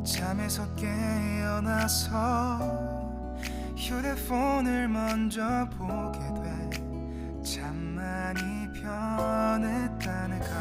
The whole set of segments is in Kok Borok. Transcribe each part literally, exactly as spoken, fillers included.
잠에서 깨어나서 휴대폰을 먼저 보게 돼. 참 많이 변했다니까.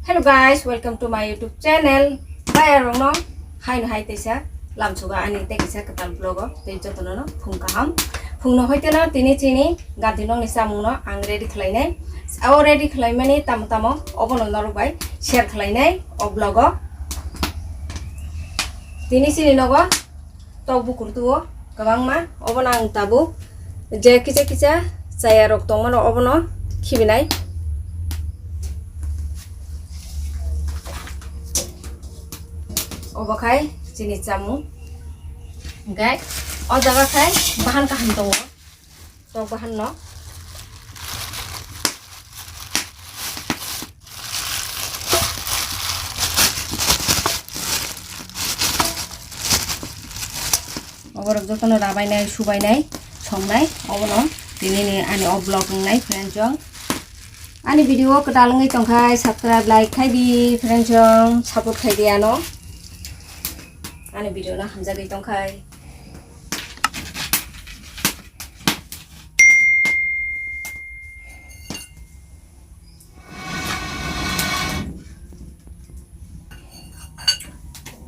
Hello guys, welcome to my YouTube channel. Bayarokno haino hai teisa lamsuga ani tei kisa kwtal vlog o tei jotono no phung kaham. Phungno hoiteno tini chini gandhinokni chamungno ang ready khlainai. O ready khlaimani tamo tamo obono norok bai share khlainai o vlog o. Tini chini nogo tok bukur tuo kwbangma, obono ang tabuk je kisa kisa chaya rok tongmano obono khibinai. Obo khai chini chamung, hingkhe o jaga khai bahan kaham tongo. Tok bahan no. Oborok jotono rabainai, subainai, songnai, obono tinini ani o vlog wngnai, friends rok. Ani video kwtal wngwi tongkhai, subscribe, like khai di, friends rok, support khai di ano. Ani video no hamjagwi tongkhai.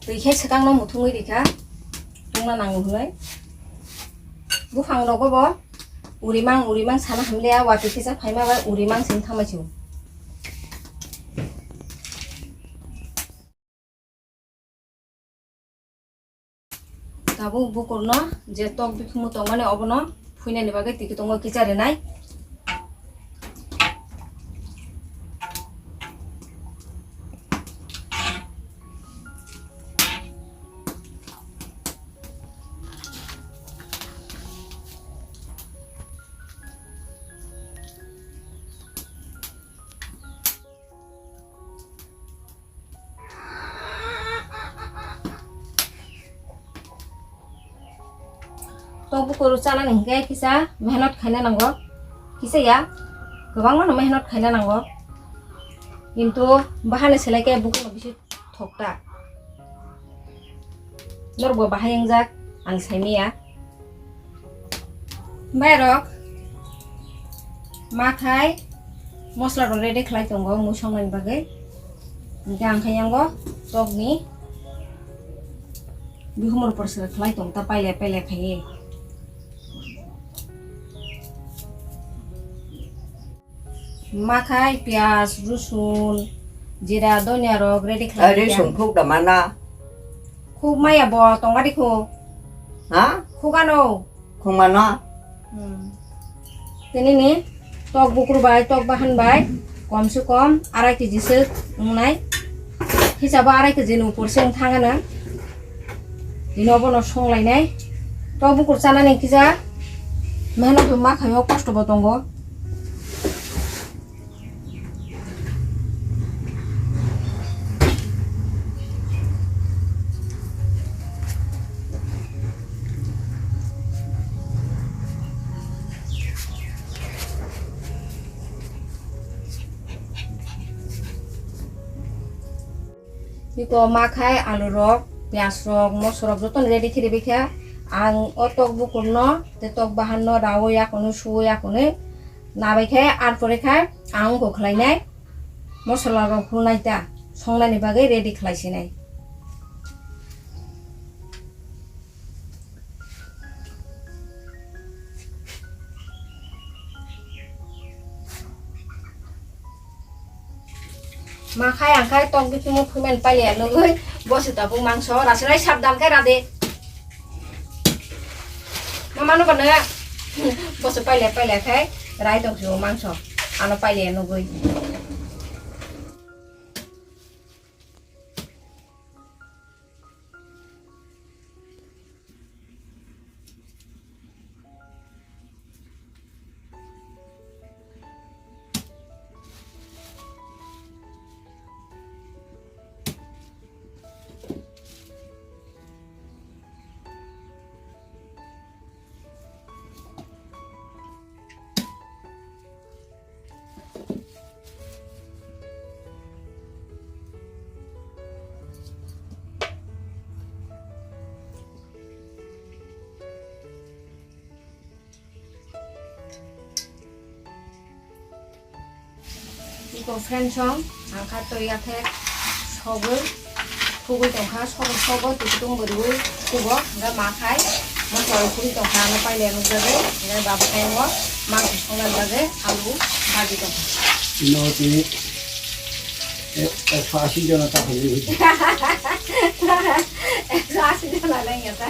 Twi khe swkang no muthungwi rikha, tungna nango hwnwi. Buphang rogo bo urimang urimang sana hamliya, watwi kisa phaima bai urimang sing thangmai sio. Tabuk bukurno je tok bikhumu tongmani obono phuinani bagwi tiki tongo kicha rinai. Tok bukuru chanani hinkhe kisa mehnat khaina nango, kisa ya kwbangmano mehnat khaina nango, kintu bahani selai khe bukurno bisi thokta. Norokbo bahai wngjak, ang saimaya. Bairok ma khai mosla rok ready khlai tongo mui songnani bagwi. Hingkhe ang khe yango tokni bihumor porsa khlai tong ta pailai pailai khaiwi. Ma khai piyaj, rusun, jira, donya rok ready khlai. Ari kha. Sung khuk da mana? Khuk maya bo tongmadi khuk. Ha? Khuk ano. Khuk mano? Hmm. Tini ni tok bukur bai, tok bahan bai, kom se kom arai kg se wngnai. Hisabo arai kg ni upor se wng thang ano. Tini obono songlainai. Tok bukur chanani kisa mehnat bo ma khaio, kosto bo tongo. Biko ma khai alu rok, piyaj rok, moso rok jotono ready khe ribai khe, ang o tok bukur no tei tok bahan no raui yakono suui yakono nabai khe, ar pore khe ang ongkho khlai nai, mosola rok hulnai ta, songnani bagwi ready khlai sinai. Ma khai ang khai tok bisingo phuimani pailiya nugui, bosi tabuk mangso rasinai sabdan khai rade. Ma manu bana bosi pailiya pailiya khai rai tong sio mangso ano pailiya nugui. To friends song, ang kha to yathek sogwi khugwi tongkha, sogwi sogo twi kutung bo riwi khugo, hwnkhe ma khai mosla rok khugwi tongkha, ano paile nukjagwi, hwnkhe baba khe o mangso songna bagwi alu bhaji tongkha. Ino tini e-, ekso asi jona ta phaiwi. Ekso asi jona nang ya ta.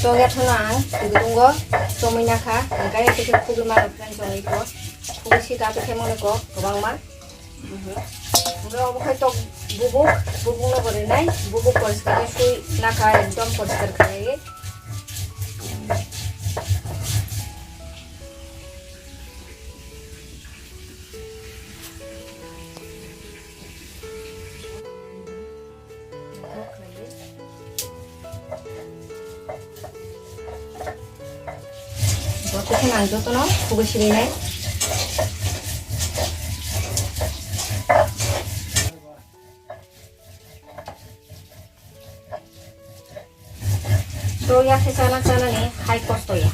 To yathano ang twi kutungo chomwi nakha, hwnkhe tei khe khugwi mano friends song iko. Khugwi sika tei khe mone ko kwbangma. Mhm. Hwnkhe obo khai tok bubuk, bubukno bo rinai, bubuk poriskar khe sui nakha, ekdom poriskar khlaiwi. Bo tei kheno ang jotono khugwi sirinai. To ya khe chana chanani hai kosto ya.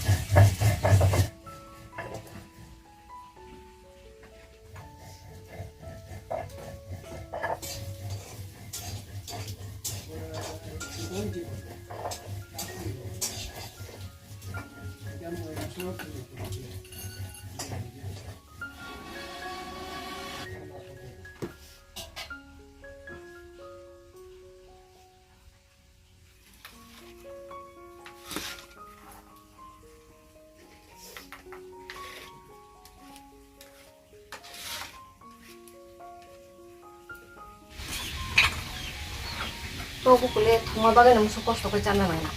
To bukule thwngma bagwi nung musu kosto khe chana nangna.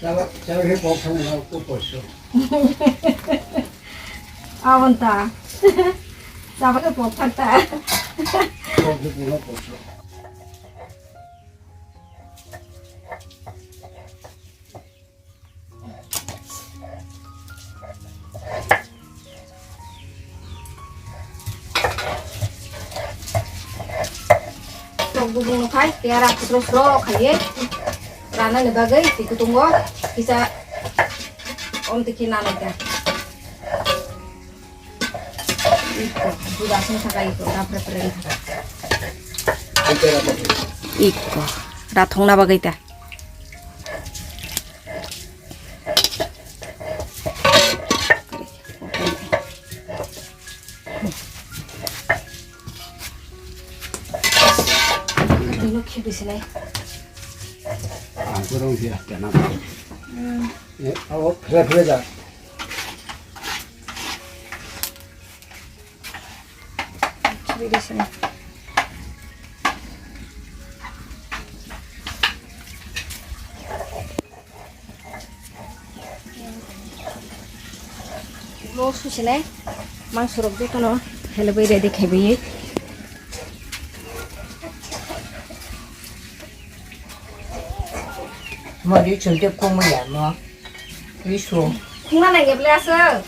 Chaba, chaba khe kok thangna kok kosto. Abon ta. Chaba khe kok thang ta. Kok khe kono kosto. Tok bubung no khai, tei ara kutro sro khai ye. Rana ni bagwi, twi kutungo, kisa om tiki nanai ta. Iko, buda sung thaka iko, dapre pre thaka. Iko, rathong na bagwi ta. Ino khibi sinai. Ang kurang dia, jangan. Hmm. Eh, awak kira-kira dah. Ulo susinai mangsorok jotono helebwi ready khaibai. Mori chunte kongma ya mo. Isu. Khungna nangya bwle aswk.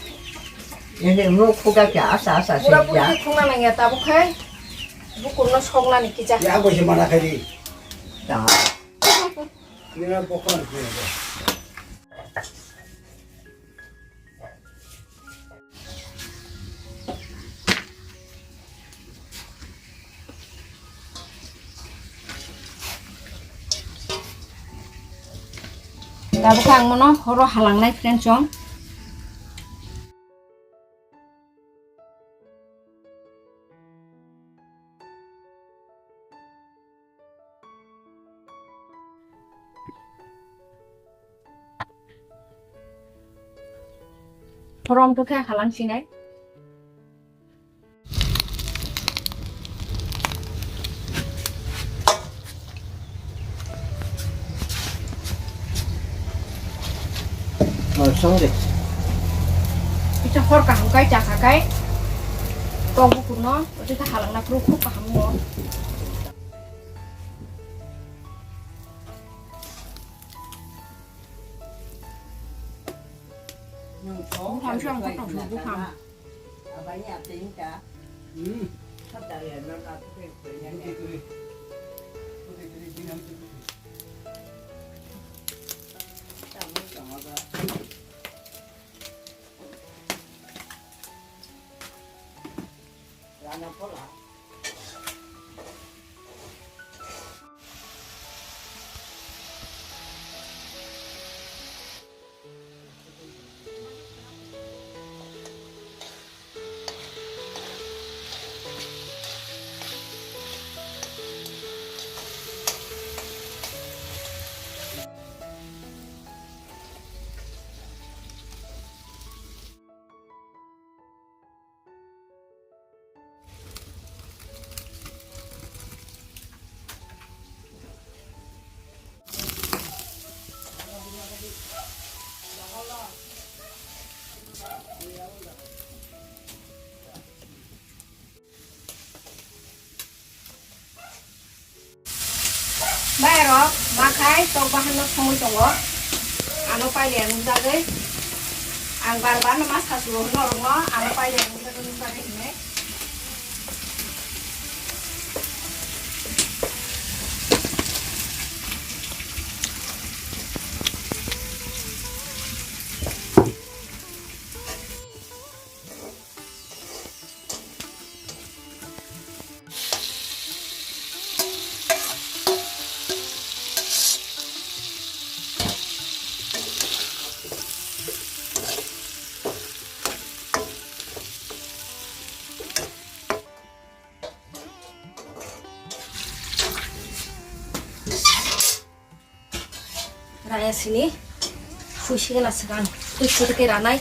Ini mo khuga kya asa asa se. Pura pura ya. Khungna nangya tabuk khai. Bukurno soknani kisa. Ya bo se mana khai di. Ta. Nina bokon. Tabuk ang mono horo halangnai friends song. Horom to khe halang sinai. Oh, sorry. Kisa hor kaham kai chakha kai. Kok bukurno, ote ta halangna phuru khub kaham mo. Bukham song kotor song bukham. Bai rok, ma khai tok bahan no thongwi tongo. Ano paile ang nukjagwi. Ang bar bar no ma sasu rok no rok no, ano paile ang nukjagwi nukjagwi hinwi. Raya sini, phuisi gana swkang, twi phuti khe ranai,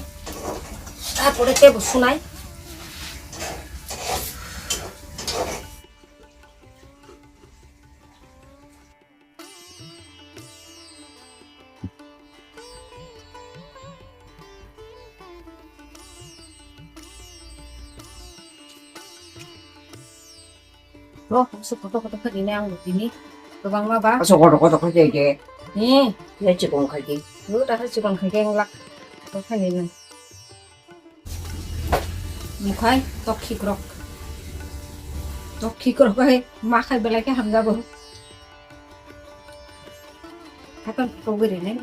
ta pore tebo sunai. Bro, kaisa kotor kotor khe rinai ang bo tini. Kwbangma ba. Kaisa kotor kotor khe je je. Hmm. Ya chikon khaidi. Bro, ta khe chikon khaidi ang lak. Kotor khe rinai. Mukhai tok khikrok. Tok khikrok hai ma khai belai khe hamjago. Hakan kogwi rinai.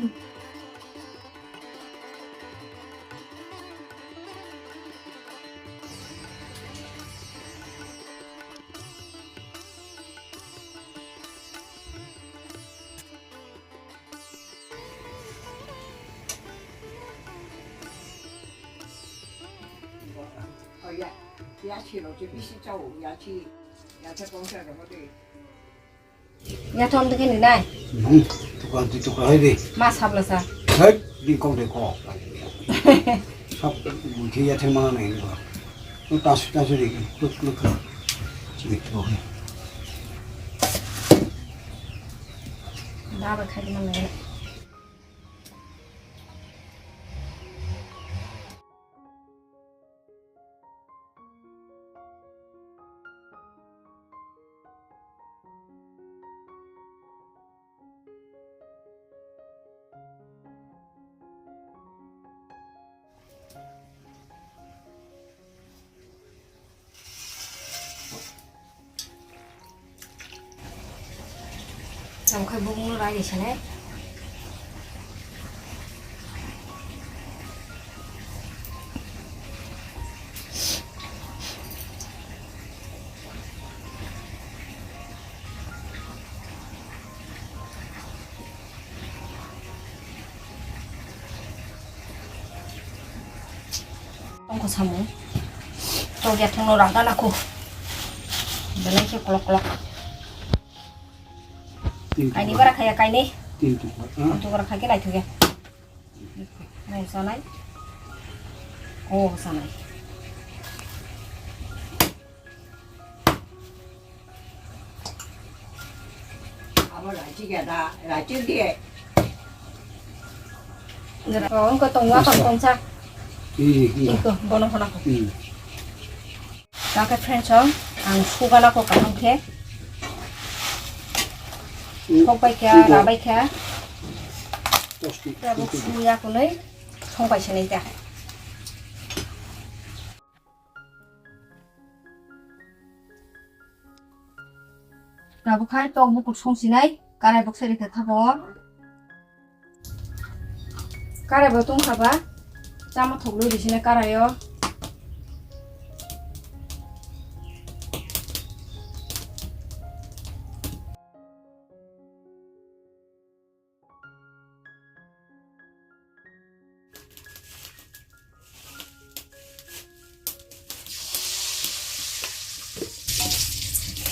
Ya, ya, si lo, si bisi chao, ya, si, ya, sa kong sa, da, de. Yathom de kini nai. Hmm, tukang tu tukang hai de. Ma sabla sa. Hai, di kong de ko. Sab buji yatheng mana nai ni ba. Tu tasu tasu de, tu tu ka. Sini tu. Da ba khai mana nai. Tamo khe bumungno rai ri sanai. Tongkho samung. Tokya thangno ragana kho. Belai khe kolok kolok. Tin kaini tukra. Bara khaya kaini. Tin tukra. Ah. Tin tukra khake naithokya. Nai sanai. Oh, sanai. Abo rachi gada, rachi die. Ngira ko, ko tongwa ko tongsa. Ih, ih. Iko, bono hona ko. Hmm. Kaka friends, ang sugana ko kaham khe. Hmm. Thok bai kha, iko. Rabai kha. Plastic. Abo suya kunui, thong bai sanai ta. Tabuk khai tok bukur songsinai, karai boksa rikha thapa o. Karai bo tongkha ba, chama thok lwi risinai karai o.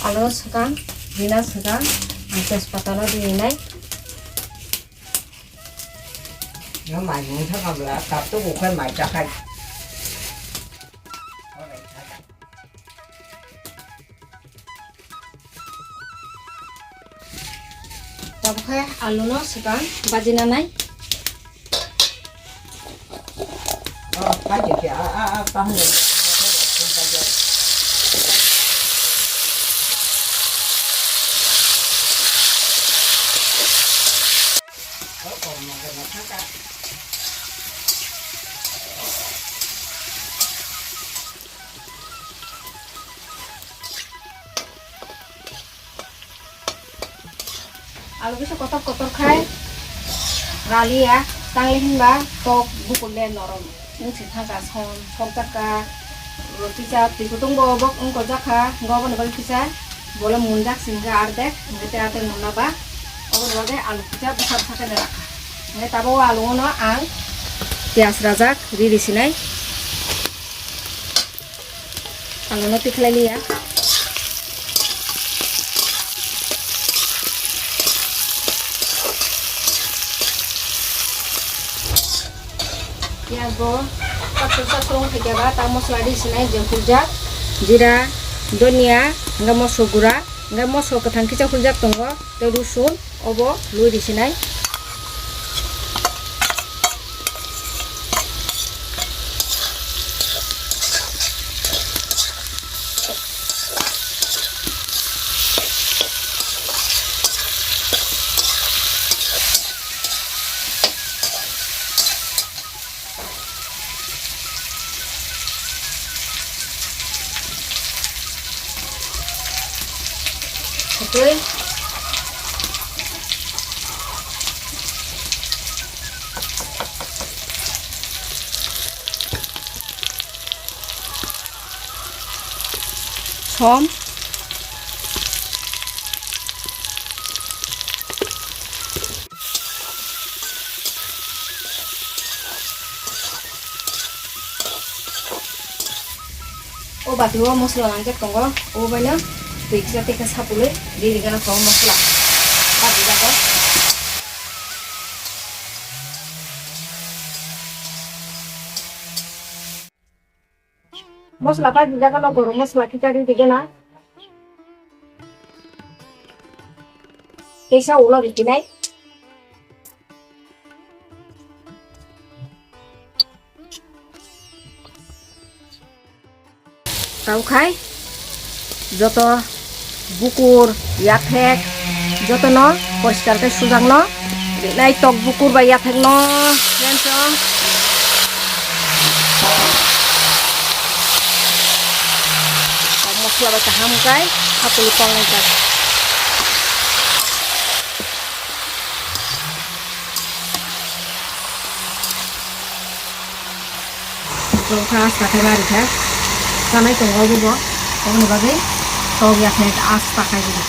Alo swkang, rina swkang, ang tejpata no rinai. Nang mai mung thang abla, tabuk ukhai mai chakhai. Tabuk khe alu no swkang baji nanai. Alu bisa kotor kotor khai raliya, tangli hinba tok bukul le norom. Wng si thangka som, sok jakka, kisa twi kutung bo bok wng ko jakha, go boni bagwi kisa bole munjak singka ardek, hingke te ate nuna ba, oboni bagwi alu kisa bwsa bwsa khe rakha. Hingke tabuk o alu no ang piyaj rajak riri sinai. Ang no tikhlai liya. Piyaj bo pathor pathor wng khaikhe ba ta mosola ri sinai je huljak, jira, donia, hingke moso gura, hingke moso kwthang kisa huljak tongo, tei rusun. Obo lui risinai. Oke. Som. O bati o mosola nangjak tongo, o baino twi kisa tei khe sapului ri ri gana tongo mosola. Bati jago. Mosola pai dijak no, gorom mosola kisa ri ri gana. Teisa ulo ri tinai. Tau khai joto bukur, yathek, jotono poriskar khe sujakno rinai tok bukur bai yathekno. Mosola bai kaham khai hapui tongnai jak. Tokha asta khe bari kha. Chanai tongo obo bo. Oboni bagwi tok ya khe asta khai bini.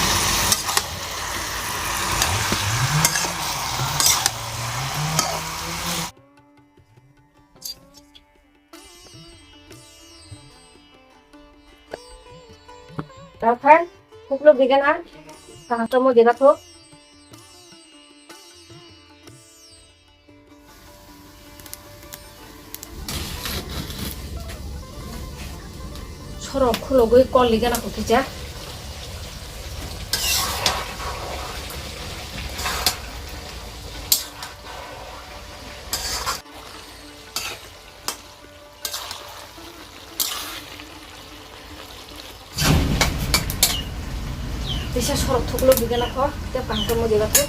Tokha, huklo bigana, kaham tamo diga thok. Sorok khulogwi kol ligana kukija. Teisa sorok thuklo bigana kho, tei kaham khe mujai bakhe.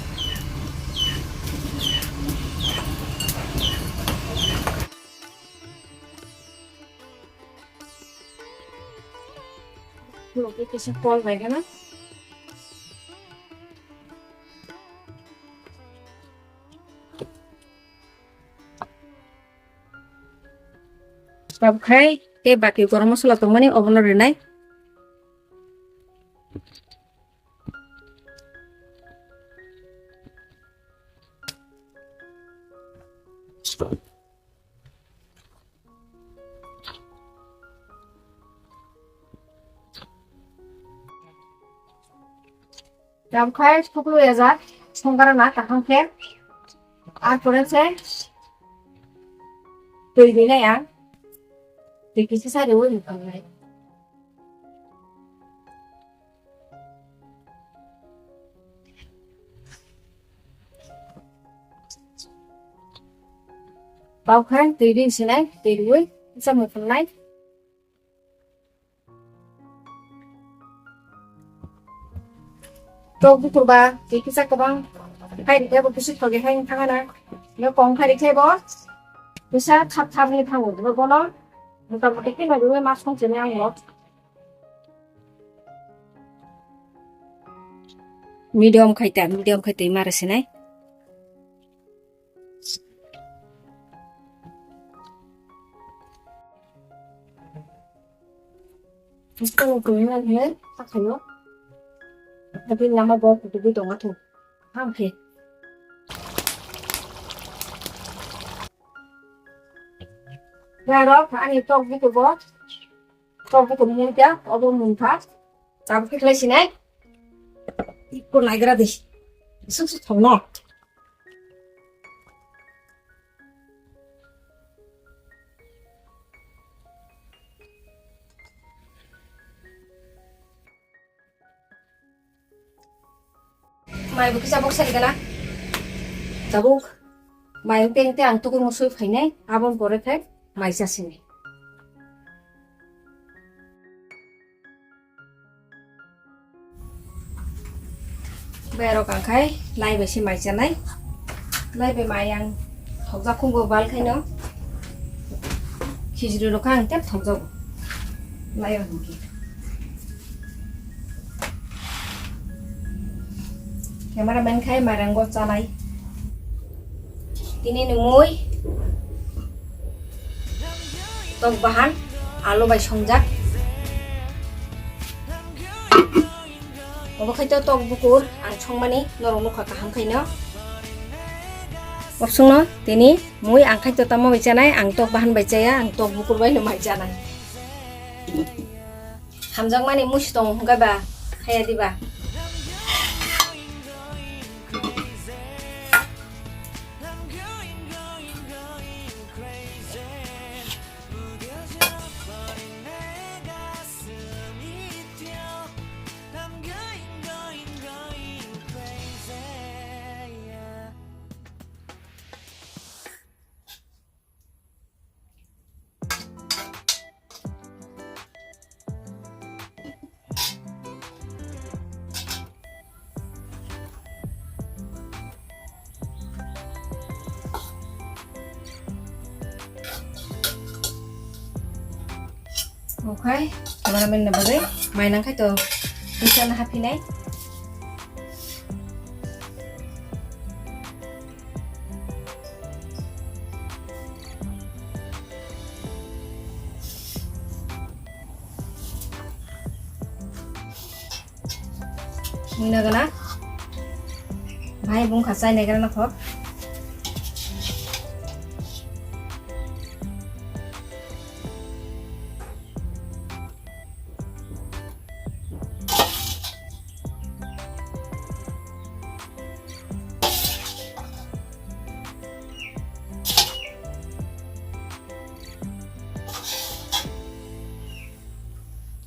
Khulogwi teisa kol baigana. Tabuk khai tei baki gorom mosola tongmani obono rinai. Tamkhai suklu ejak, songkara na kaham khe. Ar pore se twi rinai ang. Twi kisa sa riwi rinai. Bau khe twi rin sinai, twi riwi kisa muthungnai. Tok bukur ba, twi kisa kwbang khai rikhe bo kisa thoge khai thangana. Yo kong khai rikhe bo kisa thap thap ni thango bo bono. Mota moti khe no ma song chini ang bo. Medium khai ta, medium khai twi mara sinai. Buskang twi man he, sakhayo. Tapi nama bo kutu bi donga thu. Ham he. Narok ani tok bukur bo. Tok bukur mungkya, obo mungkha. Tabuk khe khlai sinai. Ikko naigra di. Suk suk thongno. Mai bo kisa bok sari gana. Tabuk mai teng te ang tukur musui phainai, abon pore khe mai chasini. Berok ang khai lai bai se mai chanai. Lai bai mai ang thokjak khung bo bal khaino. Khichri rok ang tep thokjago. Lai o hwnki. Cameraman khai mairang bo chanai. Tini ni mui tok bahan alu bai songjak. Obo khai to tok bukur ang songmani norok nukha kaham khaino. Opsongno tini mui ang khai to tamo bai chanai, ang tok bahan bai chaya, ang tok bukur bai no mai chanai. Hamjakmani musi tongo hwnkhe ba, haya diba? Okhai, cameraman ni bagwi mai nang khai to, pisa na haphinai. Mui na gana. Bahai bung kha chai nai gana nokhok.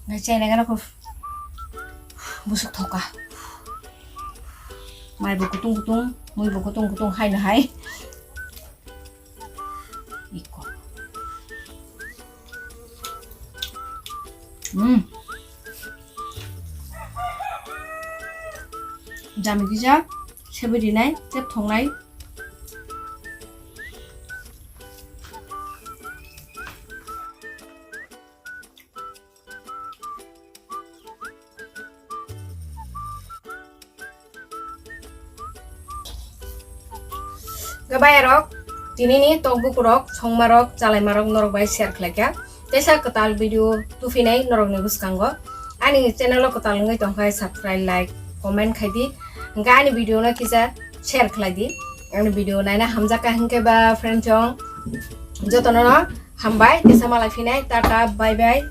Ngai chai nai gana kho busuk thoka. Mai bo kutung kutung, mui bo kutung kutung hai na hai. Iko. Hmm. Jami kisa sebi rinai, tep thongnai. Gabai rok, tini ni tok bukurok, songmarok, chalaimarok norok bai share khlai kha. Tesa kwtal video tufinai norok ni bwskango. Ani channel o kwtal wngwi tongkha subscribe, like, comment khai di. Hwnkhe ani video no kisa share khlai di. Ani video naina hamjak kha hwnkhe ba friend chong jotono no hambai, tesa malai phinai, tata, bye bye.